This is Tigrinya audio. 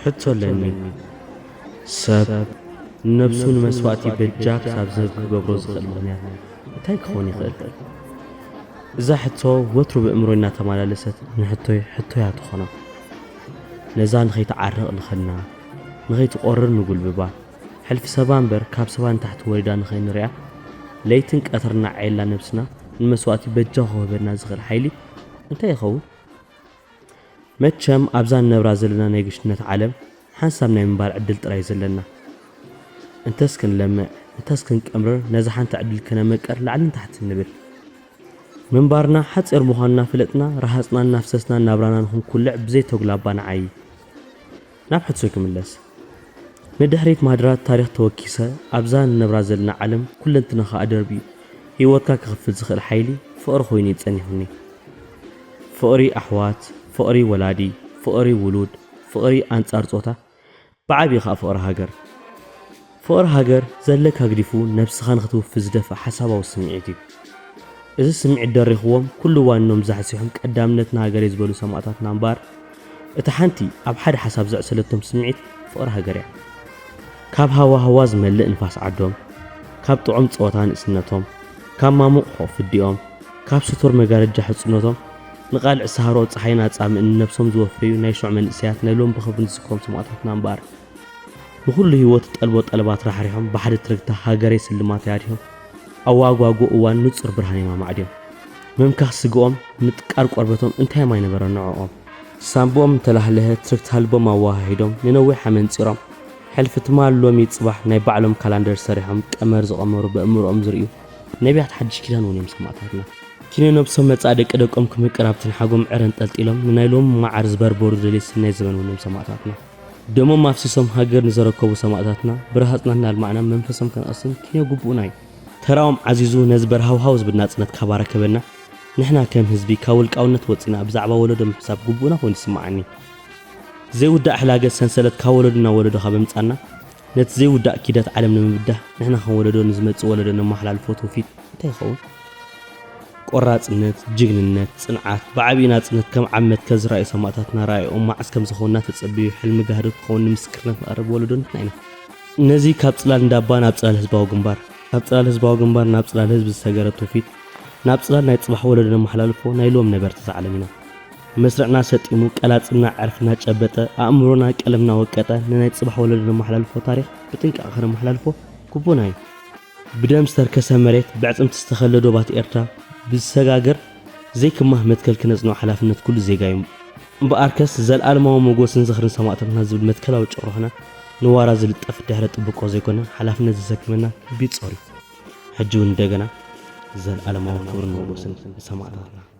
ሕቶ ኣለኒ። ሰብ ንነብሱ ንመስዋእቲ በጃ ክሳብ ዝህብ ክገብሮ ዝኽእል ምኽንያት እንታይ ክኸውን ይኽእል? እዛ ሕቶ ወትሩ ብእምሮይ እናተመላለሰት ንሕቶይ ሕቶያ ትኾና። ነዛ ንኸይትዓርቕ ንኸና፣ ንኸይትቆርር ንጉልብባ፣ ሕልፊ ሰባ እምበር ካብ ሰባ ንታሕቲ ወሪዳ ንኸይንሪኣ፣ ለይትን ቀትርን እናዓየልና ነብስና ንመስዋእቲ በጃ ክወህበና ዝኽእል ሓይሊ እንታይ ይኸውን? መቸም ኣብዛ ንነብራ ዘለና ናይ ግሽነት ዓለም ሓንሳብ ናይ ምንባር ዕድል ጥራይ ዘለና። እንተስ ክንለምዕ፣ እንተስ ክንቀምርር ነዛ ሓንቲ ዕድል ከነመቅር ላዕልን ታሕትን ንብል። ምንባርና ሓጺር ምዃኑ እናፈለጥና ረሃጽና እናፍሰስና ናብራና ንኽንኩልዕ ብዘይ ተጉላባ ንዓዪ። ናብ ሕቶይ ክምለስ። ንድሕሪት ማህደራት ታሪኽ ተወኪሰ ኣብዛ ንነብራ ዘለና ዓለም ኩለንትናኻ ኣደርብዩ ህይወትካ ክኽፍል ዝኽእል ሓይሊ ፍቕሪ ኮይኑ እዩ ጸኒሑኒ። ፍቕሪ ኣሕዋት፣ ፍቕሪ ወላዲ፣ ፍቕሪ ውሉድ፣ ፍቕሪ ኣንጻር ጾታ፣ ብዓብዪ ኸኣ ፍቕሪ ሃገር። ፍቕሪ ሃገር ዘለካ ግዲፉ ነብስኻ ንኽትውፊ ዝደፍእ ሓሳባዊ ስምዒት እዩ። እዚ ስምዒት ደሪኽዎም ኩሉ እዋን ኖም ዛሕሲሖም ቀዳምነት ንሃገረይ ዝበሉ ሰማእታትና እምበኣር፣ እታ ሓንቲ ኣብ ሓደ ሓሳብ ዘዕሰለቶም ስምዒት ፍቕሪ ሃገር እያ። ካብ ሃዋህዋ ዝመልእ ንፋስ ዓዶም፣ ካብ ጥዑም ጸወታ ንእስነቶም፣ ካብ ማሙቕ ሑቕ ፍዲኦም፣ ካብ ስቱር መጋረጃ ሕጽነቶም፣ ንቓልዕ ሳህሮ ጸሓይን ኣጻምእን ነብሶም ዝወፈዩ ናይ ሽዑ መንእሰያት ናይ ሎም ብኽብሪ ንዝክሮም ሰማእታትና እምበኣር፣ ንኹሉ ህይወት እትጠልቦ ጠለባት ራሕሪሖም ብሓደ ትርግታ ሃገረይ ስልማተይ ኣድሂቦም፣ ኣብ ዋጓጉ እዋን ንጹር ብርሃን የማማዕ ድዮም? ምምካኽ ስግኦም፣ ምጥቃር ቆርበቶም እንታይ ማይ ነበረ ንዕኦም? ሳንብኦም እንተላህለሀ ትርግታ ልቦም ኣወሃሂዶም ንነዊሕ ኣመንጺሮም፣ ሕልፊ ትማል ሎሚ ጽባሕ ናይ ባዕሎም ካላንደር ሰሪሖም ቀመር ዝቐመሩ በእምርኦም ዝርእዩ ነቢያት ሓድሽ ኪዳን እውን እዮም ሰማእታትና። ኪነ ነብሶም መጻኢ ደቂ ደቆም ክምቅር ኣብ ትንሓጎም ዕረ ኣንጠልጢሎም ንናይ ሎሚ መዓር ዝበርበሩ ደልየት ሰናይ ዘበን እውን እዮም ሰማእታትና። ደሞም ኣፍሲሶም ሃገር ንዘረከቡ ሰማእታትና ብረሃጽና እናልማዕና መንፈሶም ከነቕስን ኪነ ግቡእና እዩ። ተራኦም ዓዚዙ ነዚ በርሃውሃው ዝብል ናጽነት ካብ ኣረከበና ንሕና ከም ህዝቢ ካብ ውልቃውነት ወጺና ብዛዕባ ወለዶ ምሕሳብ ግቡእና ኮይኑ ይስምዓኒ። ዘይውዳእ ሕላገት ሰንሰለት ካብ ወለዶ ናብ ወለዶ ካብ ኣምጻና ነቲ ዘይውዳእ ኪደት ዓለም ንምብዳህ ንሕና ከም ወለዶ ንዝመጽእ ወለዶ ነመሓላልፎ ትውፊት እንታይ ይኸውን? ቆራጽነት፣ ጅግንነት፣ ጽንዓት፣ ብዓቢኡ ናጽነት ከም ዓቢ መትከል ዝረኣዩ ሰማእታትና ራእይኦም መዓስ ከም ዝኾንና ተጸብዩ ሕልሚ ጋህዲ ክኸውን ንምስክርነት ንቐርብ ወለዶ ንሕና ኢና። ነዚ ካብ ጽላል እንዳባ ናብ ጽላል ህዝባዊ ግንባር፣ ካብ ጽላል ህዝባዊ ግንባር ናብ ጽላል ህዝቢ ዝሰገረ ትውፊት፣ ናብ ጽላል ናይ ጽባሕ ወለዶ ነመሓላልፎ ናይ ሎም ነበርቲ እዛ ዓለም ኢና። መስርዕና ሰጢሙ፣ ቀላጽምና ዕርፊ እናጨበጠ፣ ኣእምሮና ቀለም እናወቀጠ ንናይ ጽባሕ ወለዶ ነመሓላልፎ ታሪኽ ብጥንቃቐ ከነመሓላልፎ ግቡእና እዩ። ብደም ዝተርከሰ መሬት፣ ብዕጽምቲ ዝተኸለ ዶባት ኤርትራ ብዝሰጋገር ዘይክማህ መትከል ክነጽንዖ ሓላፍነት ኩሉ ዜጋ እዩ። እምበኣርከስ፣ ዘልኣለማዊ ሞጎስን ዝኽርን ሰማእታትና ዝብል መትከላዊ ጭርሖና ንዋራ ዝልጠፍ ድሕረ ጥብቆ ዘይኮነ፣ ሓላፍነት ዘሰክመና ቢጾር እዩ። ሕጂ እውን እንደገና ዘልኣለማዊ ክብርን ሞጎስን ንሰማእታትና።